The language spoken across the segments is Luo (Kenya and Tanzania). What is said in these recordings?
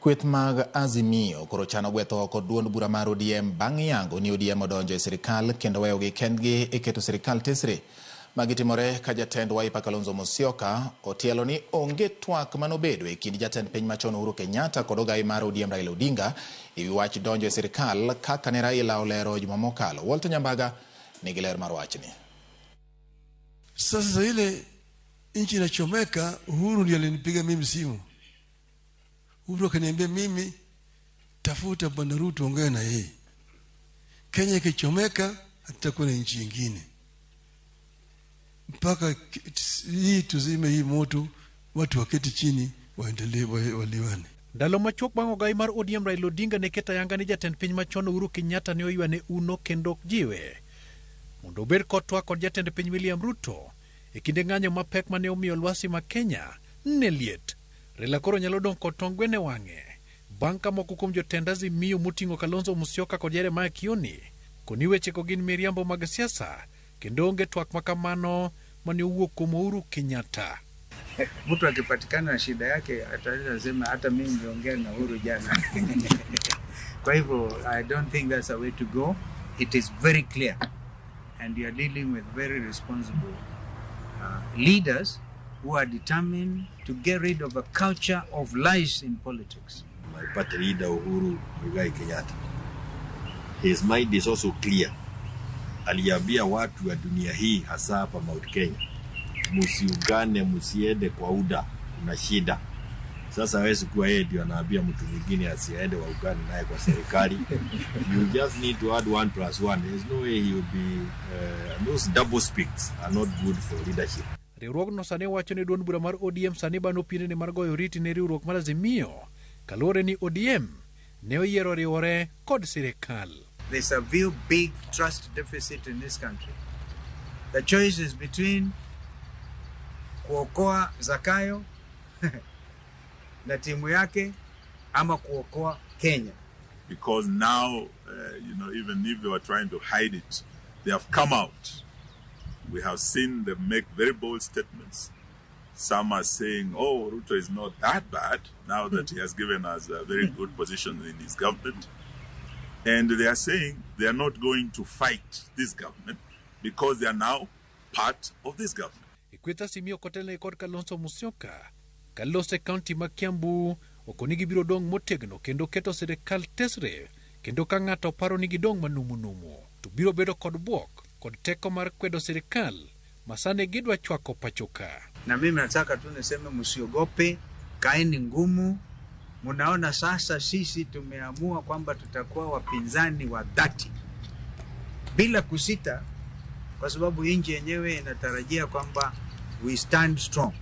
Kweth mag Azimio koro chano gwetho oko duond bura mar ODM bang' yango ni ODM odonjo e sirikal kendo weyogi kendgi e keto sirikal tesre. Magi timore ka jatend Wiper Kalonzo Musyoka otielo ni onge twak manobedo e kind jatend piny machon Uhuru Kenyatta kod ogai mar ODM Raila Odinga e wi wach donjo e sirikal kaka ne Raila olero juma mokalo. Walter Nyambaga nigi ler mar wachni. Sasa ile nchi inachomeka, Uhuru ndiye alinipiga mimi simu. Uhuru akaniambia mimi, tafuta Bwana Ruto, ongea na yeye. Kenya ikichomeka, hatutakuwa na nchi ingine mpaka hii tuzime hii moto, watu waketi chini waendelee waliwane. Ndalo machuok bang' ogai mar ODM Raila Odinga ne keto ayanga ni jatend piny machon Uhuru Kenyatta ne oywane uno kendo ok jiwe mondo obed kod twak kod jatend piny William Ruto e kinde ng'anyo mapek mane omiyo lwasi ma Kenya ne liet. Raila koro nyalo dong' kod tong' gweno e wang'e bang' ka moko kuom jotend Azimio moting'o Kalonzo Musyoka kod Jeremiah Kioni koni wechego gin miriambo mag siasa kendo onge twak makamano mane owuok kuom Uhuru Kenyatta. Mtu akipatikana na shida yake ataweza sema hata mimi niliongea na Uhuru jana. Kwa hivyo I don't think that's a way to go. It is very clear and you are dealing with very responsible leaders who are determined to get rid of a culture of lies in politics. My party leader Uhuru Muigai Kenyatta, his mind is also clear. Aliambia watu wa dunia hii hasa hapa Mount Kenya, musiungane, musiende kwa UDA, kuna shida. Sasa hawezi kuwa yeye ndio anaambia mtu mwingine asiende waungane naye kwa serikali. You just need to add 1 + 1. There's no way he will be those double speaks are not good for leadership. Riwruogno sani wacho ni duond bura mar ODM sani bano piendene mar goyo oriti ne riwruok mar Azimio kaluwore ni ODM ne oyiero riwore kod sirikal. There's a real big trust deficit in this country. The choice is between kuokoa Zakayo na timu yake ama kuokoa Kenya. Because now, even if they were trying to hide it, they have come out. We have seen them make very bold statements. Some are saying, oh, Ruto is not that bad now that he has given us a very good position in his government. And they are saying they are not going to fight this government because they are now part of this government. Ikweta Azimio kotelne kod Kalonzo Musyoka kalose kaunti ma Kiambu okoni gibiro dong' motegno kendo keto sirikal tesre kendo ka ng'ato paro ni gidong' manumunumu to biro bedo kod bwok kod teko mar kwedo sirikal masani gidwa chwako pachoka. Na mimi nataka tu niseme msiogope, kaeni ngumu. Munaona sasa sisi tumeamua kwamba tutakuwa wapinzani wa dhati bila kusita, kwa sababu nchi yenyewe inatarajia kwamba we stand strong.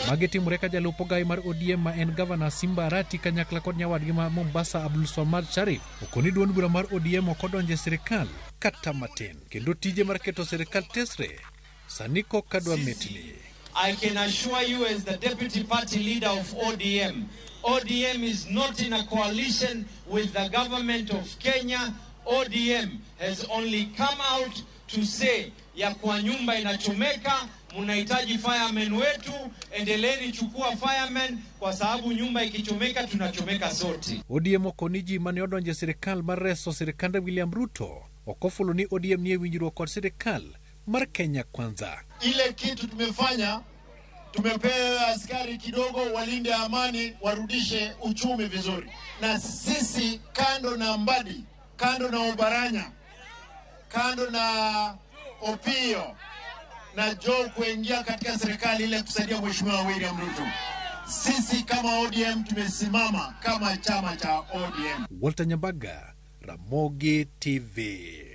Magi timore ka jalup ogai mar ODM ma en gavana Simba Arati kanyakla kod nyawadgi ma Mombasa Abdul Swamad Sharif okoni duond bura mar ODM ok odonjo e sirikal kata matin kendo tije mar keto sirikal tesre sani koka dwa mitni. I can assure you as the deputy party leader of ODM, ODM is not in a coalition with the government of Kenya. ODM has only come out to say ya kwa nyumba inachomeka, mnahitaji firemen wetu, endeleeni chukua firemen kwa sababu nyumba ikichomeka tunachomeka sote. ODM okoni ji mane odonjo e sirikal mar reso sirikand William Ruto ok ofulo ni ODM nie winjruok kod sirikal mar Kenya Kwanza. Ile kitu tumefanya, tumepewa askari kidogo walinde amani, warudishe uchumi vizuri. Na sisi kando na Mbadi, kando na Oparanya, kando na Opiyo na Joe kuingia katika serikali ile kusaidia Mheshimiwa William Ruto, sisi kama ODM tumesimama kama chama cha ODM. Walter Nyambaga, Ramogi TV.